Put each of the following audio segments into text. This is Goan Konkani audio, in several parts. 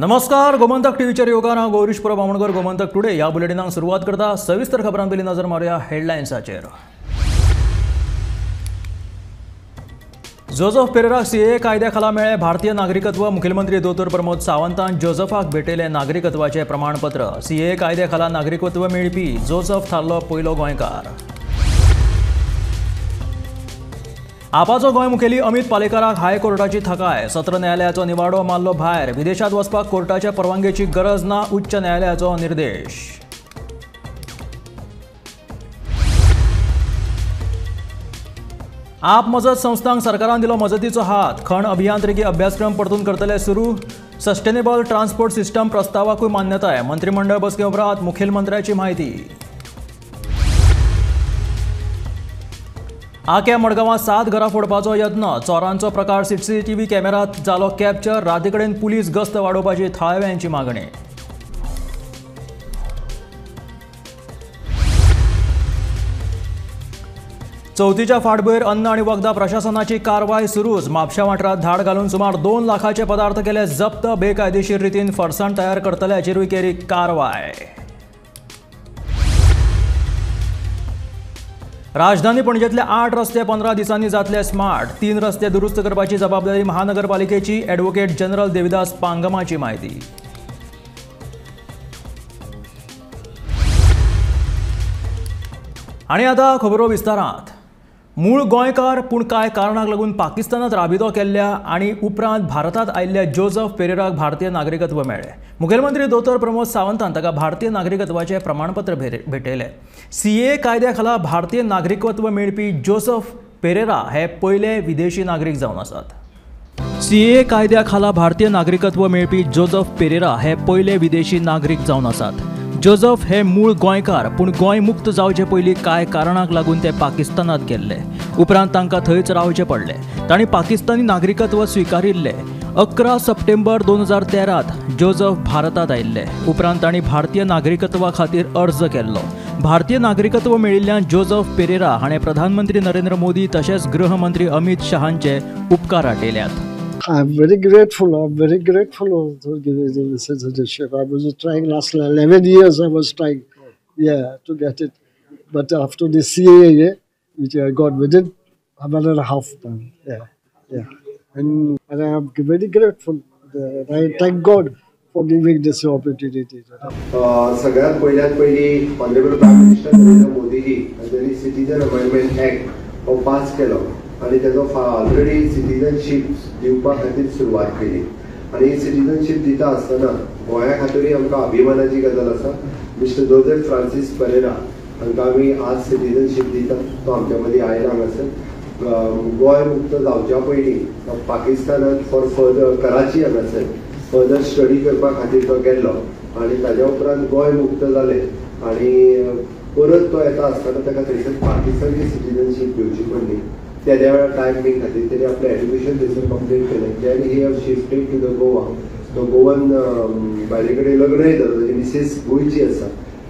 नमस्कार, गोमंतक टीव्हीचेर येवकार. हांव गौरीश परब आमोणकर. गोमंतक टुडे ह्या बुलेटिनाक सुरवात करता. सविस्तर खबरां पयलीं नजर मारुया हेडलायन्साचेर. जोजफ पेरेराक सीएए कायद्या खाला मेळ्ळें भारतीय नागरिकत्व. मुखेलमंत्री दोतोर प्रमोद सावंतान जोजफाक भेटयलें नागरिकत्वाचें प्रमाणपत्र. सीएए कायद्या खाला नागरिकत्व मेळपी जोजफ थारलो पयलो गोंयकार. आपाचो गोंय मुखेली अमित पालेकाराक हायकोर्टाची थकाय. सत्र न्यायालयाचो निवाडो मारलो भायर. विदेशांत वचपाक कोर्टाच्या परवानगेची गरज ना, उच्च न्यायालयाचो निर्देश. आप मजत संस्थांक सरकारान दिलो मजतीचो हात. खण अभियांत्रिकी अभ्यासक्रम परतून करतले सुरू. सस्टेनेबल ट्रान्सपोर्ट सिस्टम प्रस्तावाकूय मान्यताय. मंत्रिमंडळ बसके उपरांत मुखेलमंत्र्याची म्हायती. आक्या मडगांवां 7 घरां फोडपाचो यत्न. चोरांचो प्रकार सीसीटीव्ही कॅमेरात जालो कॅप्चर. रातीकडेन पुलीस गस्त वाडोवपाची थळाव्यांची मागणी. चवथीच्या फाटभुंयेर अन्न आनी वखदां प्रशासनाची कारवाय सुरूच. म्हापशा वाठारांत धाड घालून सुमार 2 लाखाचे पदार्थ केले जप्त. बेकायदेशीर रितीन फरसाण तयार करतल्याचेरूय केली कारवाय. राजधानी पणजेतले 8 रस्ते 15 दिसांनी जातले स्मार्ट. 3 रस्ते दुरुस्त करपाची जबाबदारी महानगरपालिकेची. ॲडव्होकेट जनरल देविदास पांगमाची म्हायती. आनी आतां खबरो विस्तारांत. मूळ गोंयकार पूण कांय कारणाक लागून पाकिस्तानात राबितो केल्ल्या आनी उपरांत भारतांत आयिल्ल्या जोजफ पेरेराक भारतीय नागरिकत्व मेळ्ळें. मुखेलमंत्री दोतोर प्रमोद सावंतान ताका भारतीय नागरिकत्वाचें प्रमाणपत्र भेटयलें. सीए कायद्या खाला भारतीय नागरिकत्व मेळपी जोजफ पेरेरा हे पयले विदेशी नागरीक जावन आसात. सीए कायद्या खाला भारतीय नागरिकत्व मेळपी जोजफ पेरेरा हे पयले विदेशी नागरीक जावन आसात. जोजफ हे मूळ गोंयकार पूण गोंय मुक्त जावचे पयलीं कांय कारणाक लागून ते पाकिस्तानात गेल्ले. उपरांत तांकां थंयच रावचें पडलें. तांणी पाकिस्तानी नागरिकत्व स्विकारिल्लें. 11 सप्टेंबर 2013 जोजफ भारतांत आयिल्ले. उपरांत तांणी भारतीय नागरिकत्वा खातीर अर्ज केल्लो. भारतीय नागरिकत्व मेळिल्ल्यान जोजफ पेरेरा हाणें प्रधानमंत्री नरेंद्र मोदी तशेंच गृहमंत्री अमित शहांचे उपकार आटयल्यात. I'm very grateful. I'm very grateful to give me the citizenship. I was trying last 11 years. I was trying, yeah, to get it. But after the CAA, which I got within 1.5 months, yeah. And I'm very grateful. I thank God for giving this opportunity. सगळ्यात पयल्यात पयली honourable prime minister Narendra Modiji हांणी सिटीजन अमेंडमेंट ऍक्ट हो पास केलो आनी तेजो ऑलरेडी सिटीजनशीप दिवपा खातीर सुरवात केली. आनी ही सिटीजनशीप दिता आसतना गोंया खातीरूय आमकां अभिमानाची गजाल आसा. मिस्टर जोजफ फ्रांसीस परेरा हांकां आमी आज सिटीजनशीप दिता. तो आमच्या मदीं आयला हांगासर. गोंय मुक्त जावच्या पयलीं पाकिस्तानांत फॉर फर्दर कराची हांगासर फर्दर स्टडी करपा खातीर तो गेल्लो आनी ताज्या उपरांत गोंय मुक्त जालें आनी परत तो येता आसतना ताका थंयसर पाकिस्तानची सिटीजनशीप घेवची पडली. त्या वेळार टायम बीन खातीर तेणी आपलें एड्युकेशन थंयसर कंप्लीट केलें. Then he have shifted to the Goa. तो गोवन बायले कडेन लग्नय जालो. ताजी मिसेस गोंयची आसा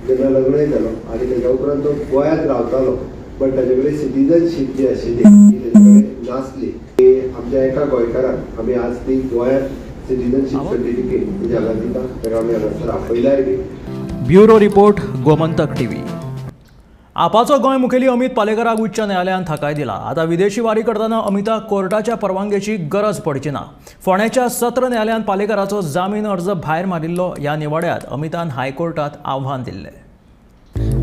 तेन्ना लग्नय जालो आनी तेज्या उपरांत तो गोंयांत रावतालो. बट ताजे कडेन सिटीजनशीप जी आशिल्ली ती तेजे कडेन नासली. आमच्या एका गोंयकाराक आमी आज ती गोंयांत सिटीजनशीप सर्टिफिकेट तेज्या हांगा दिता. ताका आमी हांगासर आपयलाय बी. Bureau report, Gomantak TV. आपाचो Goa मुखेली अमित पालेकाराक उच्च न्यायालयान थाकाय दिला. आतां विदेशी वारी करतना अमिताक कोर्टाच्या परवानगेची गरज पडची ना. फोंड्याच्या सत्र न्यायालयान पालेकाराचो जामीन अर्ज भायर मारिल्लो. ह्या निवाड्यात अमितान हायकोर्टात आव्हान दिल्लें.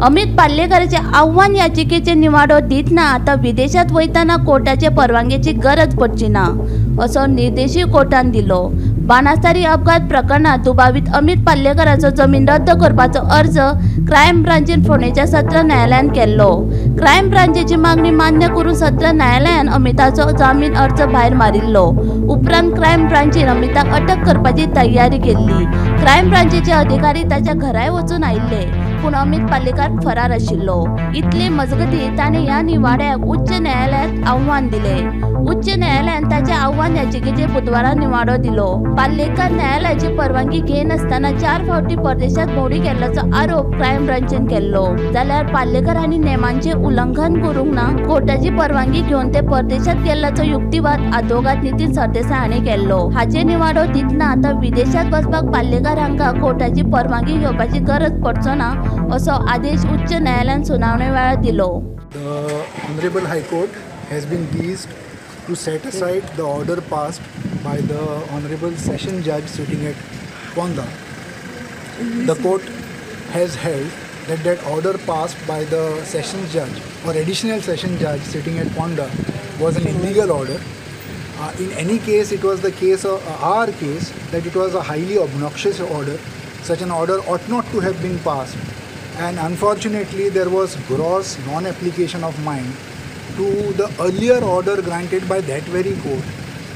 अमित पालेकाराचे आव्हान याचिकेचे निवाडो दितना आतां विदेशांत वयतना कोर्टाचे परवानगेची गरज पडची ना असो निर्देशूय कोर्टान दिलो. बाणास्तारी अपघात प्रकरणात दुबावीत अमित पालेकाराचो जमीन रद्द करपाचो अर्ज क्रायम ब्रांचीन फोंडेच्या सत्र न्यायालयान केल्लो. क्रायम ब्रांचीची मागणी मान्य करून सत्र न्यायालयान अमिताचो जामीन अर्ज भायर मारिल्लो. उपरांत क्रायम ब्रांचीन अमिताक अटक करपाची तयारी केल्ली. क्रायम ब्रांचीचे अधिकारी ताच्या घराय वचून आयिल्ले, पूण अमित पालेकार फरार आशिल्लो. इतले मजगती ताणें ह्या निवाड्याक उच्च न्यायालयांत आव्हान दिलें. उच्च न्यायालयान ताच्या आव्हान याचिकेचेर बुधवारा निवाडो दिलो. पालेकार न्यायालयाची परवानगी घेनासतना 4 फावटी परदेशात भोंवडी केल्ल्याचो आरोप क्रायम ब्रांचीन केल्लो. जाल्यार पालेकार हांणी नेमांचें उल्लंघन करूंक ना, कोर्टाची परवानगी घेवन ते परदेशात गेल्ल्याचो युक्तिवाद आदवोगाद नितीन सरदेसाय हांणी केल्लो. हाचे निवाडो दितना आतां विदेशात वचपाक पालेकार हांकां कोर्टाची परवानगी घेवपाची गरज पडचो ना असो आदेश उच्च न्यायालयान सुनावणे वेळार दिलो. The Honorable High Court has been pleased to set aside the order passed by the Honorable Session Judge sitting at Ponda. The court has held that that order passed by the Session Judge or Additional Session Judge sitting at Ponda was an illegal order. In any case, it was the case of our case that it was a highly obnoxious order. Such an order ought not to have been passed, and unfortunately there was gross non-application of mind to the earlier order granted by that very court,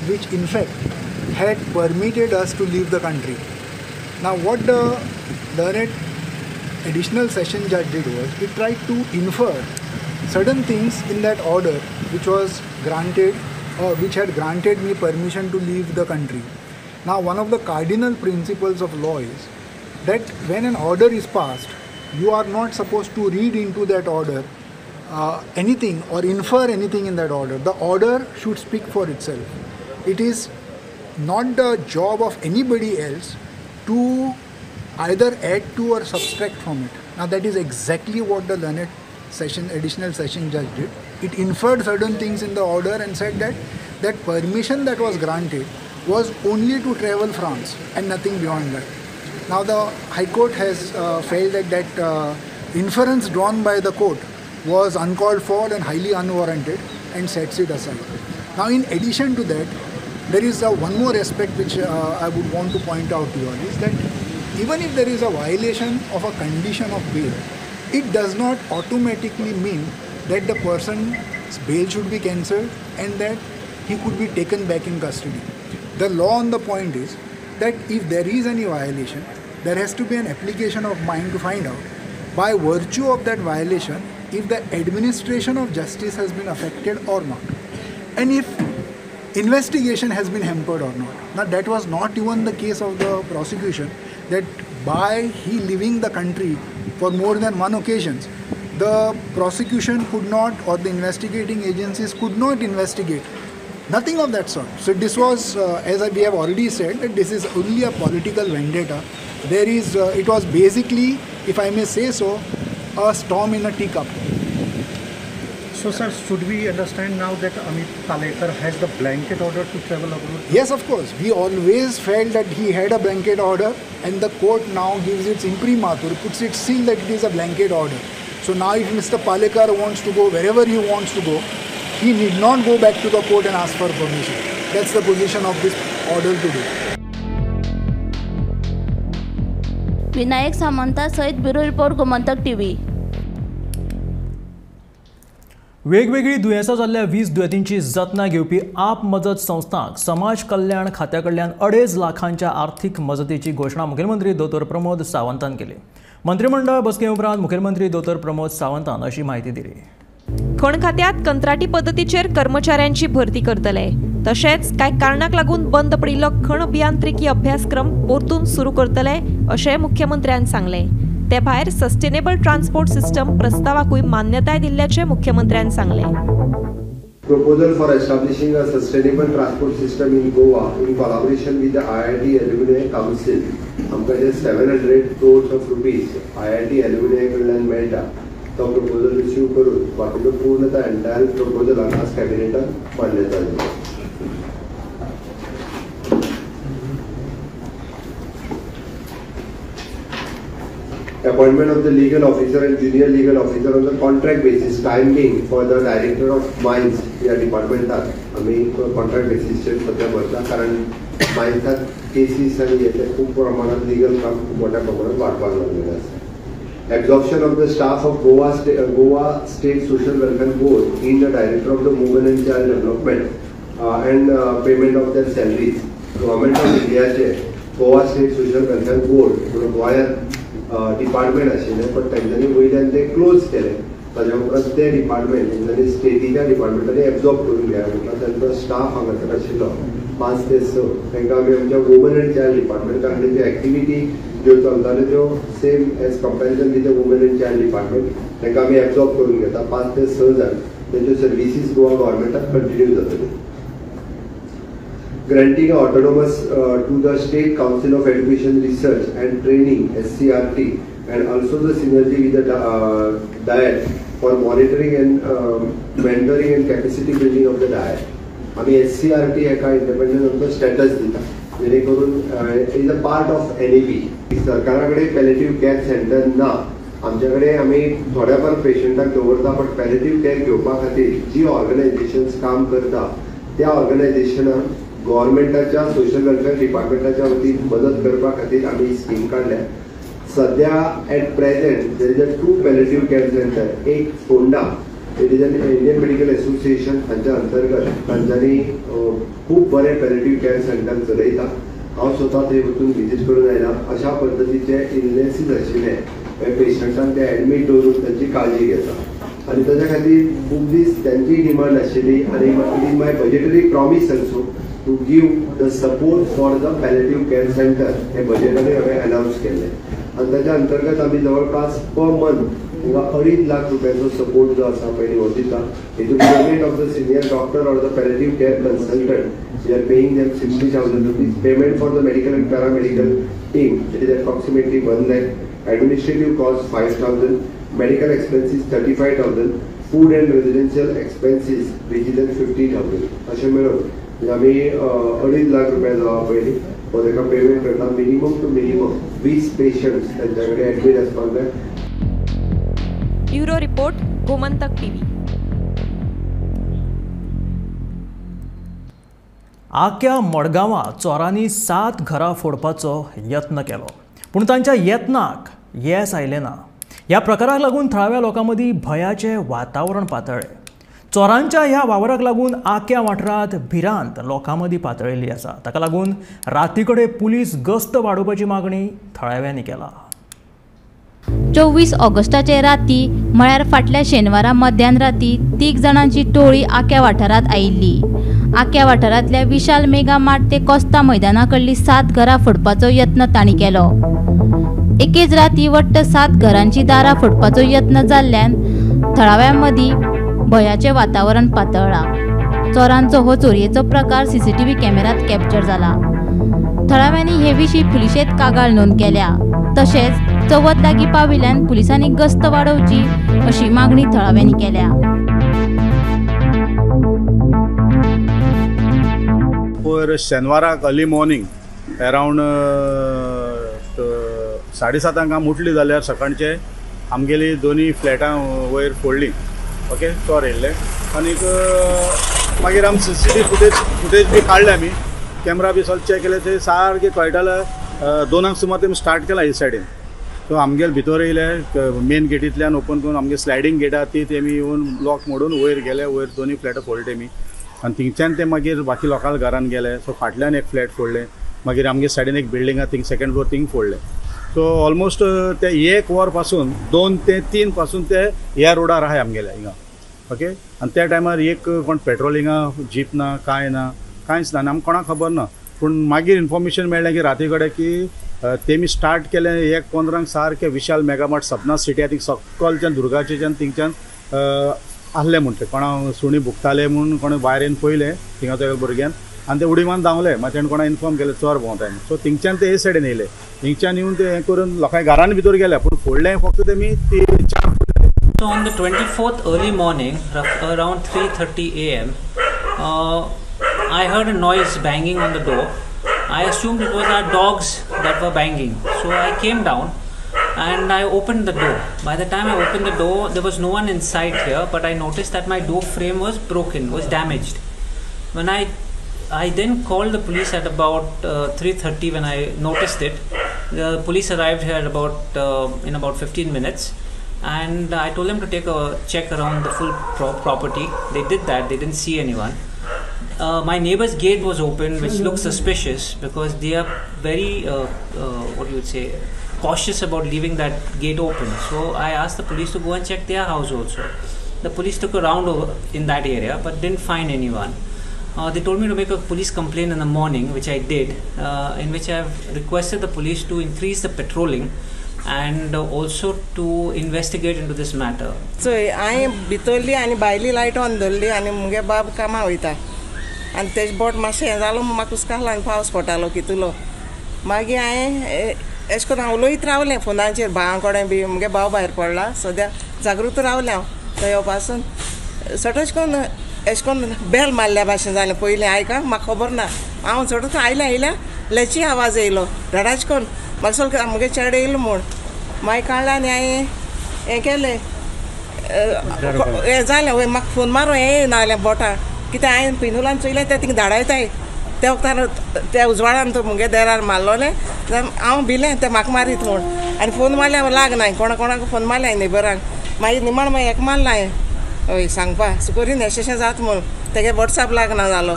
which in fact had permitted us to leave the country. Now what the learned additional session judge did was, he tried to infer certain things in that order which was granted or which had granted me permission to leave the country. Now one of the cardinal principles of law is that when an order is passed, you are not supposed to read into that order anything or infer anything in that order. The order should speak for itself. It is not the job of anybody else to either add to or subtract from it. Now that is exactly what the learned session, additional session judge did. It inferred certain things in the order and said that that permission that was granted was only to travel France and nothing beyond that. Now the High Court has felt that that inference drawn by the court was uncalled for and highly unwarranted and sets it aside. Now in addition to that, there is one more aspect which I would want to point out to you all is that even if there is a violation of a condition of bail, it does not automatically mean that the person's bail should be cancelled and that he could be taken back in custody. The law on the point is that if there is any violation, there has to be an application of mind to find out by virtue of that violation if the administration of justice has been affected or not, and if investigation has been hampered or not. Now that was not even the case of the prosecution, that by he leaving the country for more than one occasions, the prosecution could not, or the investigating agencies could not investigate. Nothing of that sort. So this was, as we have already said, that this is only a political vendetta. There is, it was basically, if I may say so, a storm in a teacup. So sir, should we understand now that Amit Palekar has the blanket order to travel abroad? Yes, of course. We always felt that he had a blanket order, and the court now gives its imprimatur, puts its seal that it is a blanket order. So now if Mr. Palekar wants to go wherever he wants to go, he need not go back to the court and ask for permission. That's the position of this order today. Vinayak Samanta सहित ब्युरो रिपोर्ट, गोमंतक टीव्ही. वेगवेगळी दुयेंसां जाल्ल्या 20 दुयेंतींची जतनाय घेवपी आप मजत संस्थांक समाज कल्याण खात्या कडल्यान 2.5 लाखांच्या आर्थिक मजतीची घोशणा मुखेलमंत्री दोतोर प्रमोद सावंतान केली. मंत्रिमंडळ बसके उपरांत मुखेलमंत्री दोतोर प्रमोद सावंतान अशी म्हायती दिली. खण खात्यात कंत्राटी पद्दतीचेर कर्मचाऱ्यांची भरती करतले, तशेंच कांय कारणाक लागून बंद पडिल्लो खण अभियांत्रिकी अभ्यासक्रम परतून सुरू करतले अशें मुख्यमंत्र्यान सांगलें. ते भायर सस्टेनेबल ट्रान्सपोर्ट सिस्टम प्रस्तावाकूय मान्यताय दिल्ल्याचें मुख्यमंत्र्यान सांगलें. Proposal for establishing a sustainable transport system in Goa in collaboration with the IIT Alumni Council. आमकां जे 700 crores of rupees IIT Alumni कडल्यान मेळटा तो प्रपोजल रिसीव करून बाकीचो पूर्ण त्या एंटायर प्रपोजलाक आज कॅबिनेटान मान्यताय दिली. Appointment of the legal officer and junior legal officer on the contract basis, time being for the director of mines या डिपार्टमेंटात आमी कॉन्ट्रॅक्ट बेसीसचेर सद्या भरता, कारण मायन्सात केसीस आनी हे खूब प्रमाणात लिगल काम खूब मोठ्या प्रमाणात वाडपाक लागलेलें आसा. Absorption of the staff of Goa State Social Welfare Board in the director of the women and child development and payment of their salaries. Government of इंडियाचे Goa state social welfare board म्हणून गोंयांत डिपार्टमेंट आशिल्लें, पण तेंच्यांनी वयल्यान तें क्लोज केलें. ताज्या उपरांत तें डिपार्टमेंट तेंच्यांनी स्टेटीच्या डिपार्टमेंटांनी एब्जॉर्ब करून घेया म्हटल्यार तांचो स्टाफ हांगासर आशिल्लो 5 ते 6, तांकां आमी आमच्या वुमन एंड चायल्ड डिपार्टमेंट आनी ज्यो एक्टिविटी ज्यो चलताल्यो त्यो same as comparison with the women and child department तांकां आमी एब्जॉर्ब करून घेता. 5 ते 6 जाण तेंच्यो सर्विसीस गोवा गव्हर्मेंटाक कंटिन्यू जातल्यो. Granting autonomous to the State Council of Education Research and Training SCRT and also the synergy with the DIET for monitoring and mentoring and capacity building of the DIET. आमी SCRT एका इंडिपेंडंट आमचो स्टेटस दिता जेणे करून is a part of NEP. सरकारा कडेन पॅलेटीव केअर सेंटर ना, आमच्या कडेन आमी थोड्या फार पेशंटाक दवरता, बट पॅलेटीव केअर घेवपा खातीर जी ऑर्गनायझेशन्स काम करता त्या ऑर्गनायझेशनाक गव्हर्मेंटाच्या सोशल वेलफेअर डिपार्टमेंटाच्या वतीन मदत करपा खातीर आमी स्कीम काडल्या. सद्या at present there is a 2 palliative care centre, एक Ponda it is an Indian medical association हांच्या अंतर्गत तांच्यांनी खूब बरें पॅलेटीव केअर सेंटर चलयता. हांव स्वता थंय वचून विजीट करून आयला. अशा पद्दतीचे इलनेसीस आशिल्ले पेशंटांक ते एडमीट दवरून तांची काळजी घेता आनी ताच्या खातीर खूब दीस तांची डिमांड आशिल्ली आनी it is my budgetary promise also to give the support for the palliative care centre हे बजेटानूय हांवें अनावन्स केल्लें आनी ताच्या अंतर्गत आमी जवळपास पर मंथ तांकां 2.5 लाख रुपयाचो सपोर्ट जो आसा पयलीं हो दिता. हितून payment of the senior doctor or the palliative care consultant we are paying them 60,000 rupees. Payment for the medical and paramedical team it is approximately 1 lakh, administrative cost 5,000, medical expenses 35,000, food and residential expenses which is 50,000 अशें मेळून आमी 2.5 लाख रुपया जो आहा पयलीं हो ताका पेमेंट करता. मिनिमम टू मिनिमम 20 पेशंट्स तांच्या कडेन एडमीट आसपाक जाय. Bureau report, Gomantak TV. Akya मडगांवां चोरांनी 7 घरां फोडपाचो यत्न केलो, पूण तांच्या यत्नाक येस आयलें ना. ह्या प्रकाराक लागून थळाव्या लोकां मदीं भंयाचें वातावरण पातळ्ळें. चोरांच्या ह्या वावराक लागून आक्या वाठारांत भिरांत लोकां मदीं पातळिल्ली आसा. ताका लागून राती कडेन पुलीस गस्त वाडोवपाची मागणी थळाव्यांनी केला. 24 ऑगस्टाचे राती म्हळ्यार फाटल्या शेनवारा मध्यान राती 3 जाणांची टोळी आक्या वाठारांत आयिल्ली. आक्या वाठारांतल्या विशाल मेगा मार्ट ते कोस्ता मैदाना कडली 7 घरां फोडपाचो यत्न तांणी केलो. एकेच राती वट्ट 7 घरांची दारां फोडपाचो यत्न जाल्ल्यान थळाव्यां मदीं भंयाचें वातावरण पातळ्ळां. चोरांचो हो चोरयेचो प्रकार सीसीटीव्ही कॅमेऱ्यांत कॅप्चर जाला. थळाव्यांनी हे विशीं पुलिशेंत कागाळ नोंद केल्या. तशेंच चवथ लागीं पाविल्ल्यान पुलिसांनी गस्त वाडोवची अशी मागणी थळाव्यांनी केल्या. पयर शेनवाराक अर्ली मॉर्निंग अरावंड 7:30 आमी उठली जाल्यार सकाळचे आमगेली दोनी फ्लॅटां वयर फोडली. ओके, चोर येयल्ले आनीक मागीर आमी सीसीटीव्ही फुटेज बी काडले, आमी कॅमरा बी सगळें चॅक केले, ते सारकें कळटालें. 2 सुमार तेमी स्टार्ट केला हे सायडीन. सो आमगेले भितर येयले, मेन गेटींतल्यान ओपन करून आमगे स्लायडींग गेट आहा ती तेमी येवन लॉक मोडून वयर गेले. वयर दोनी फ्लॅटां फोडले तेमी आनी थिंगच्यान ते मागीर बाकी लोकांच्या घरान गेले. सो फाटल्यान एक फ्लॅट फोडलें, मागीर आमगे सायडीन एक बिल्डींग आहा थिंग सेकंड फ्लोर थिंग फोडलें. सो ऑलमोस्ट ते 1 वर पासून 2 ते 3 पासून ते ह्या रोडार आहाय आमगेले हिंगा. ओके, आनी त्या टायमार एक कोण पेट्रोलिंगा जीप ना, कांय ना, कांयच ना, आनी आमकां कोणाक खबर ना. पूण मागीर इन्फॉर्मेशन मेळ्ळें की राती कडेन की तेमी स्टार्ट केलें 1:15 सारकें विशाल मेगामार्ट सपना सिटी आहा थिंग सकलच्यान दुर्गाचेच्यान थिंगच्यान आहले म्हणटे कोणा सुणी भुकताले म्हूण कोणें भायर येवन पयलें थिंगा त्या भुरग्यान आनी ते उडी मारून धांवले. मागीर तेणें कोणा इन्फॉर्म केलें चोर भोंवताय. सो थिंगच्यान ते हे सायडीन येयले, थिंगच्यान येवन ते हें करून लोकांक घरान भितर गेले, पूण फोडलें फक्त तेमी ती 4 फोडले. So on the 24th early morning, around 3:30 a.m., I heard a noise banging on the door. I assumed it was our dogs that were banging. So I came down and I opened the door. By the time I opened the door, there was no one inside here, but I noticed that my door frame was broken, was damaged. When I then called the police at about 3:30 when I noticed it. The police arrived here at about in about 15 minutes, and I told them to take a check around the full property. They did that. They didn't see anyone. My neighbor's gate was open, which looked suspicious because they are very, what you would say, cautious about leaving that gate open. So I asked the police to go and check their house also. The police took a round over in that area but didn't find anyone. They told me to make a police complaint in the morning, which I did, in which I have requested the police to increase the patrolling and also to investigate into this matter. चोय हांवें भितरली आनी भायली लायट ऑन दवरली आनी मुगे बाब कामां वयता आनी तेजे बोट मातशें हें जालो म्हाका हुस्कालो आनी पावस पडटालो कितलो. मागीर हांवें एशें करून हांव उलयत रावलें फोनाचेर भावा कडेन बी. मुगे भाव भायर पडला सद्या जागृत रावलें हांव थंय येवपासून सटच करून एशें करून बेल मारल्या भाशेन जालें. पयलीं आयका म्हाका खबर ना, हांव चडच आयल्या आयल्या लेची आवाज येयलो धडाच करून म्हाका सगळें मुगे चेडे येयलो म्हूण. मागीर काडलें आनी हांवें हें केलें हें जालें. वय म्हाका फोन मारून हें नासलें बोटां कित्याक हांवें पिनुलान चोयलें तें थिंगा धाडायताय त्या वखदान त्या उजवाडान तो मुगे देरार मारलोलें. हांव भिलें तें म्हाका मारीत म्हूण आनी फोन मारल्यार लागना कोणा कोणाक फोन मारलें हांवें नेबरांक. मागीर निमाण मागीर हेका मारलें हांवें हय सांगपा सुकोरीन अशें जाता म्हूण. तेगे वॉट्सएप लागना जालो,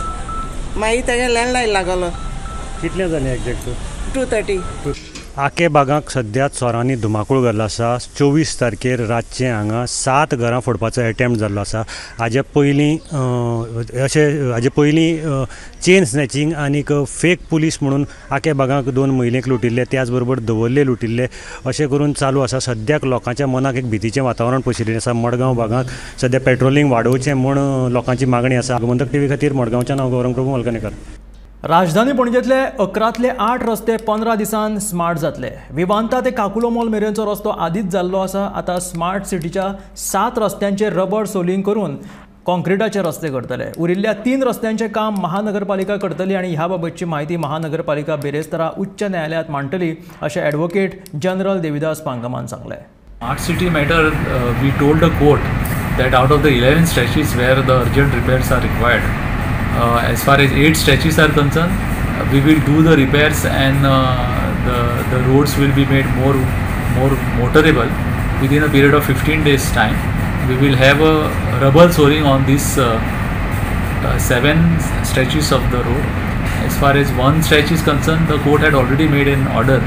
मागीर तेगे लँडलायन लागलो. कितले जालें एग्जॅक्ट? 2:30. आके बागांक सद्या चोरांनी धुमाकूळ घाल्लो आसा. 24 तारखेर रातचें हांगा 7 घरां फोडपाचो एटेम्प्ट जाल्लो आसा. हाजे पयलीं अशें हाजे पयलीं चेन स्नॅचिंग आनीक फेक पुलीस म्हणून आके बागांक 2 महिलेक लुटिल्ले, त्याच बरोबर दवरले लुटिल्ले, अशें करून चालू आसा. सद्याक लोकांच्या मनाक एक भितीचें वातावरण पशिल्लें आसा. मडगांव भागांत सद्या पेट्रोलिंग वाडोवचें म्हूण लोकांची मागणी आसा. गोमंतक टीव्ही खातीर मडगांवच्यान हांव गौरंग प्रभू मलकणेकर. राजधानी पणजेतले 11तले 8 रस्ते 15 दिसांन स्मार्ट जातले. विवांता ते काकुलो मॉल मेरेनचो रस्तो आदींच जाल्लो आसा. आतां स्मार्ट सिटीच्या 7 रस्त्यांचेर रबर सोलिंग करून कॉन्क्रिटाचे रस्ते करतले. उरिल्ल्या 3 रस्त्यांचें काम महानगरपालिका करतली आनी ह्या बाबतची म्हायती महानगरपालिका बेरेस्तारा उच्च न्यायालयांत मांडटली अशें ॲडव्होकेट जनरल देविदास पांगमान सांगलें. Smart city matter, we told the court that out of the 11 stretches where the urgent repairs are required, as far as 8 stretches are concerned, we will do the repairs and the roads will be made more motorable within a period of 15 days time. We will have a rubber shoring on these 7 stretches of the road. As far as one stretch is concerned, the court had already made an order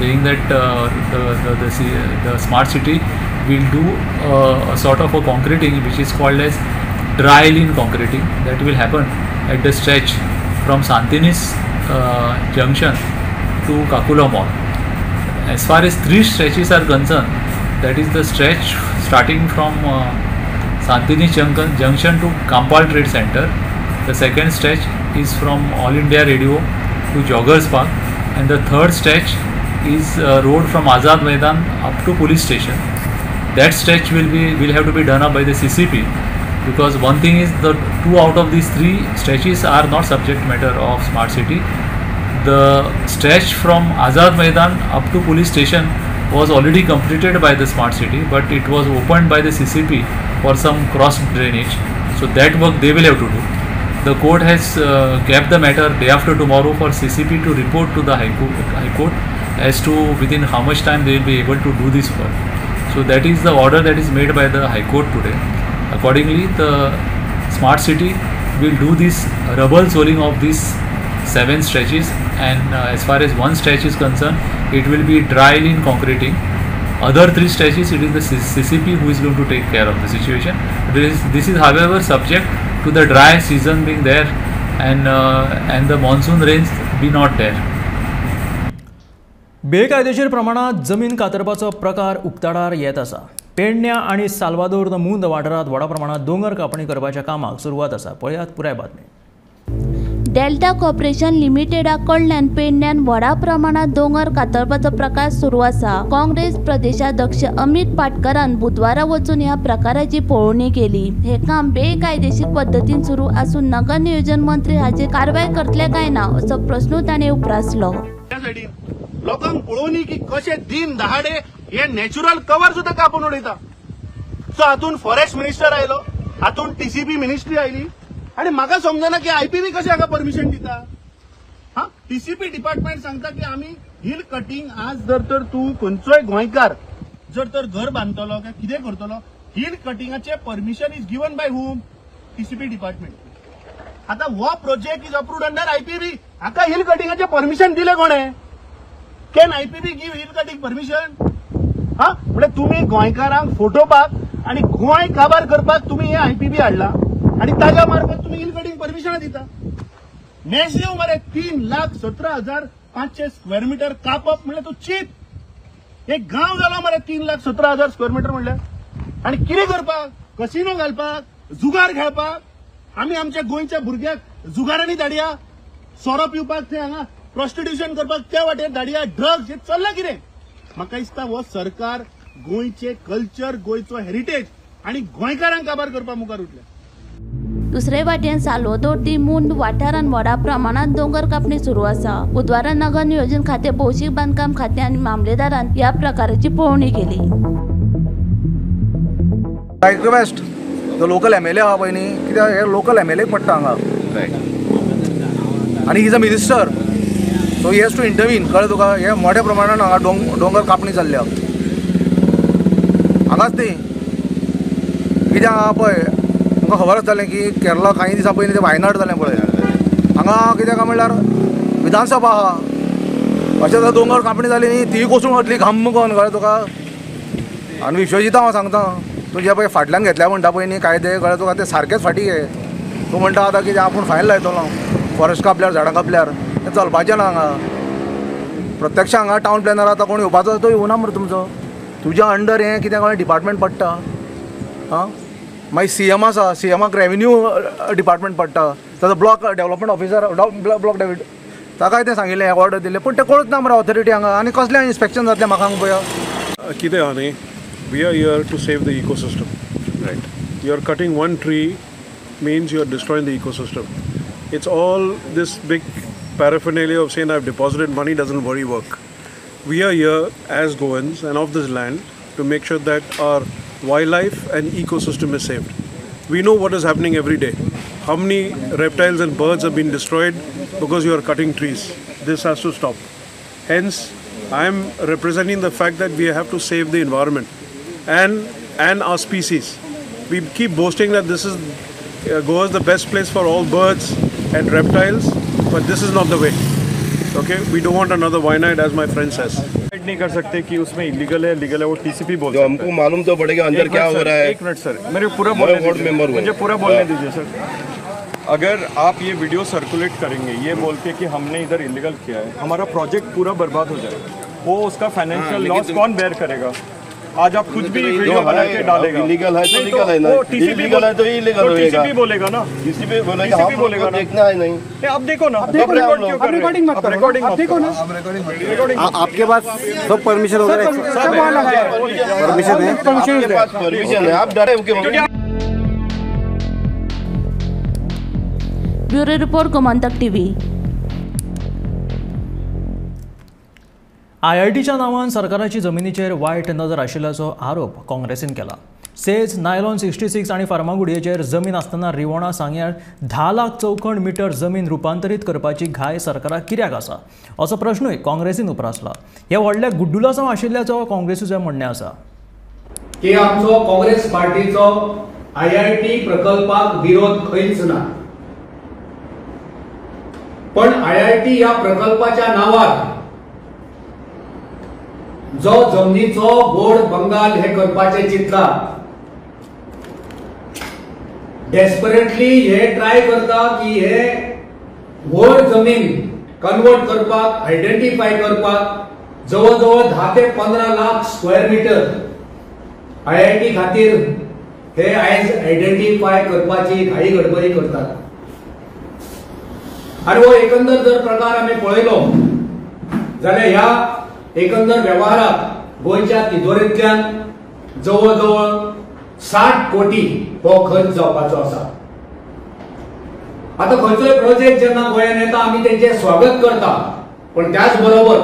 saying that the smart city will do a sort of a concreting which is called as dry lean concreting that will happen at the stretch from Santinis junction to Kakula Mall. As far as 3 stretches are concerned, that is the stretch starting from Santinis junction to Kampal Trade Center. The second stretch is from All India Radio to Joggers Park, and the third stretch is road from Azad Maidan up to police station. That stretch will have to be done up by the CCP, because one thing is the 2 out of these 3 stretches are not subject matter of smart city. The stretch from Azad Maidan up to police station was already completed by the smart city, but it was opened by the CCP for some cross drainage, so that work they will have to do. The court has kept the matter day after tomorrow for CCP to report to the High Court as to within how much time they will be able to do this work. So that is the order that is made by the High Court today. Accordingly, the smart city will do this rubble soling of these 7 stretches, and as far as one stretch is concerned, it will be dry lean concreting. Other 3 stretches, it is the CCP who is going to take care of the situation. This is however subject to the dry season being there and the monsoon rains be not there. बेकायदेशीर प्रमाणात जमीन कातरपाचो प्रकार उक्ताडार येत आसा. पेडण्या आनी साल्वादोर the मुंद वाठारांत व्हडा प्रमाणात दोंगर कापणी करपाच्या कामाक सुरवात आसा. पळयात पुराय बातमी. डेल्टा कॉर्पोरेशन लिमिटेडा कडल्यान पेडण्यान व्हडा प्रमाणात दोंगर कातरपाचो प्रकार सुरू आसा. काँग्रेस प्रदेशाध्यक्ष अमित पाटकरान बुधवारा वचून ह्या प्रकाराची पळोवणी केली. हे काम बेकायदेशीर पद्दतीन सुरू आसून नगर नियोजन मंत्री हाचेर कारवाय करतले काय ना असो प्रस्न ताणें उप्रासलो. लोकांक पळोवनी की कशे दिन दहाडे हे नॅचरल कवर सुद्धा कापून उडयता. सो हातून फॉरेस्ट मिनिस्टर आयलो, हातून टीसीपी मिनिस्ट्री आयली, आनी म्हाका समजना की आयपीबी कशें हाका परमिशन दिता. हा, टीसीपी डिपार्टमेंट सांगता की आमी हिल कटिंग आज जर तर तूं खंयचोय गोंयकार जर तर घर बांदतलो काय कितें करतलो, hill कटिंगाचें permission is given by whom? TCP department. आतां हो project is approved under IPB. हाका हिल कटिंगाचें परमिशन दिलें कोणें? Can IPB give hill cutting permission? हा, म्हणजे तुमी गोंयकारांक फटोवपाक आनी गोंय काबार करपाक तुमी हे आयपीबी हाडला आनी ताज्या मार्फत तुमी हिल कटिंग परमिशनां दिता. मॅसिव मरे, 3,17,500 स्क्वेअर मिटर कापप म्हणल्यार तूं चीत. एक गांव जालो मरे 3,17,000 स्क्वेअर मिटर म्हणल्यार. आनी कितें करपाक? कसिनो घालपाक, जुगार खेळपाक. आमी आमच्या गोंयच्या भुरग्याक जुगारांनी धाडया, सोरो पिवपाक थंय हांगा प्रोस्टिट्युशन करपाक त्या वाटेर धाडया, ड्रग्स हे चल्ला कितें? म्हाका दिसता हो सरकार गोंयचे कल्चर, गोंयचो हेरिटेज आनी गोंयकारांक काबार करपा मुखार उठले. दुसरे वाटेन साल्वादोर दी मुंड वाठारांत व्हडा प्रमाणात दोंगर कापणी सुरू आसा. बुधवारा नगर नियोजन खातें, भौशीक बांदकाम खातें आनी मामलेदारान ह्या प्रकाराची पळोवणी केली. I request the local MLA आहा पळय न्ही, कित्याक हे लोकल एमएलए पडटा हांगा आनी he is a minister, so he has to intervene. कळ्ळें तुका? हे मोठ्या प्रमाणान हांगा दोंगर कापणी चल्ल्या हांगाच न्ही. कित्याक हांगा पळय तुमकां खबर आसतलें की केरला कांय दिसां पयलीं तें वायनाड जालें पळय. हांगा कित्याक म्हणल्यार विधानसभा आहा, अशें जाल्यार दोंगर कापणी जाली न्ही, ती कोसळून वतली घाम करून. कळ्ळें तुका? आनी विश्वजिता हांव सांगता, तूं जे पळय फाटल्यान घेतल्या म्हणटा पळय न्ही कायदे, कळ्ळें तुका, ते सारकेच फाटीं घे. तूं म्हणटा आतां कितें आपूण फायन लायतलो फॉरेस्ट कापल्यार, झाडां कापल्यार, तें चलपाचें ना हांगा. प्रत्यक्ष हांगा टावन प्लॅनर आतां कोण येवपाचो तो येवना मरे तुमचो. तुज्या अंडर हें कितें कळ्ळें डिपार्टमेंट पडटा. आं, मागीर सीएम आसा, सीएमाक रेवेन्यू डिपार्टमेंट पडटा, ताजो block development officer, block David ताकाय तें सांगिल्लें, ऑर्डर दिल्लें, पूण तें कोणूच ना मरे ऑथॉरिटी हांगा. आनी कसलें इन्स्पेक्शन जातलें म्हाका हांगा पळया. कितें आहा न्ही, we are here to save the ecosystem. Right. You are cutting one tree means you are destroying the ecosystem. It's all this big paraphernalia of saying I've deposited money doesn't worry work. We are here as Goans and of this land to make sure that our wildlife and ecosystem is saved. We know what is happening every day. How many reptiles and birds have been destroyed because you are cutting trees. This has to stop. Hence, I am representing the fact that we have to save the environment and our species. We keep boasting that this is Goa is the best place for all birds and reptiles, but this is not the way. Okay, we don't want another Wayanad, as my friend says. नहीं कर सकते कि उसमें इलीगल है, लीगल है, वो टीसीपी बोलते हैं. हमको मालूम तो पड़ेगा अंदर क्या हो रहा है. एक मिनट सर, मेरे पूरा बोलने, मुझे पूरा बोलने दीजिए सर. अगर आप ये वीडियो सर्कुलेट करेंगे ये बोल के कि हमने इधर इलीगल किया है, हमारा प्रोजेक्ट पूरा बर्बाद हो जाएगा. वो उसका फाइनेंशियल लॉस कौन बेयर करेगा? आज आप कुछ भी वीडियो बना के डालेगा, इलीगल है तो लीगल है ना, इलीगल है तो इलीगल होएगा. टीसीपी बोलेगा ना, टीसीपी बोलेगा, बोलेगा देखना है नहीं. आप देखो ना, आप रिकॉर्ड क्यों कर रहे हैं? आप रिकॉर्डिंग मत देखो ना, रिकॉर्डिंग. आपके पास सब परमिशन वगैरह सब परमिशन है, आपके पास परमिशन है, आप डरे क्यों? Bureau report, Gomantak TV. आयआयटीच्या नांवान सरकाराची जमिनीचेर वायट नजर आशिल्ल्याचो आरोप काँग्रेसीन केला. सेज, नायलॉन 66 आनी फार्मागुडयेचेर जमीन आसतना रिवणा सांग्यार 10 लाख चौखण मिटर जमीन रुपांतरीत करपाची घाय सरकाराक कित्याक आसा असो प्रश्नूय काँग्रेसीन उप्रासला. हे व्हडले गुड्डुलासांव आशिल्ल्याचो काँग्रेसीचें म्हणणें आसा. की आमचो काँग्रेस पार्टीचो आयआयटी प्रकल्पाक विरोध खंयच ना, पण आयआयटी ह्या प्रकल्पाच्या नांवार जो जमनीचो बोर्ड बंगाल हे करपाचे चिंतला, डेस्परेटली हे ट्राय करता की हे व्हड जमीन कन्वर्ट करपाक, आयडेंटिफाय करपाक जवळ जवळ 10 ते 15 लाख स्क्वेअर मिटर आयआयटी खातीर हे आयज आयडेंटिफाय करपाची घाई गडबडी करतात. आनी हो एकंदर जर प्रकार आमी पळयलो जाल्यार ह्या एकंदर वेव्हाराक गोंयच्या तिजोरेंतल्यान जवळ जवळ 60 कोटी हो खर्च जावपाचो आसा. आतां खंयचोय प्रोजेक्ट जेन्ना गोंयांत येता आमी तेंचें स्वागत करता, पण त्याच बरोबर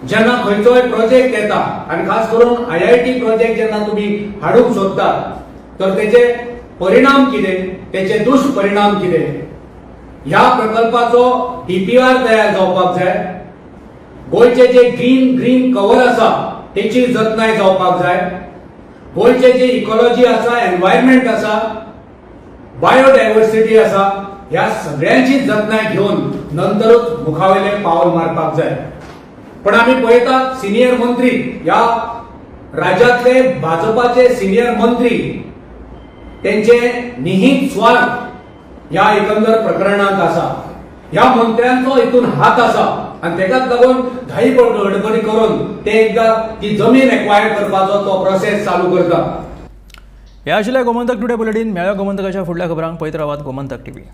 जेन्ना खंयचोय प्रोजेक्ट येता आनी खास करून आयआयटी प्रोजेक्ट जेन्ना तुमी हाडूंक सोदतात तर तेचे परिणाम कितें, तेचे दुश्परिणाम कितें, ह्या प्रकल्पाचो डीपीआर तयार जावपाक जाय. गोंयचे जे ग्रीन कवर आसा तेची जतनाय जावपाक जाय. गोंयचे जे इकॉलॉजी आसा, एनवायरमेंट आसा, बायोडायवर्सिटी आसा, ह्या सगळ्यांची जतनाय घेवन नंतरूच मुखावयलें पावल मारपाक जाय. पण आमी पळयतात सिनियर मंत्री, ह्या राज्यातले भाजपाचे सिनियर मंत्री तेंचे निहीत स्वार्थ ह्या एकंदर प्रकरणांत आसा. ह्या मंत्र्यांचो हितून हात आसा आनी तेकाच लागून घाई गडबडी करून ते एकदा ती जमीन एक्वायर करपाचो तो प्रोसेस चालू करता. हे आशिल्लें गोमंतक टुडे बुलेटीन. मेळ्या गोमंतकाच्या फुडल्या खबरांक पळयत रावात गोमंतक टीव्ही.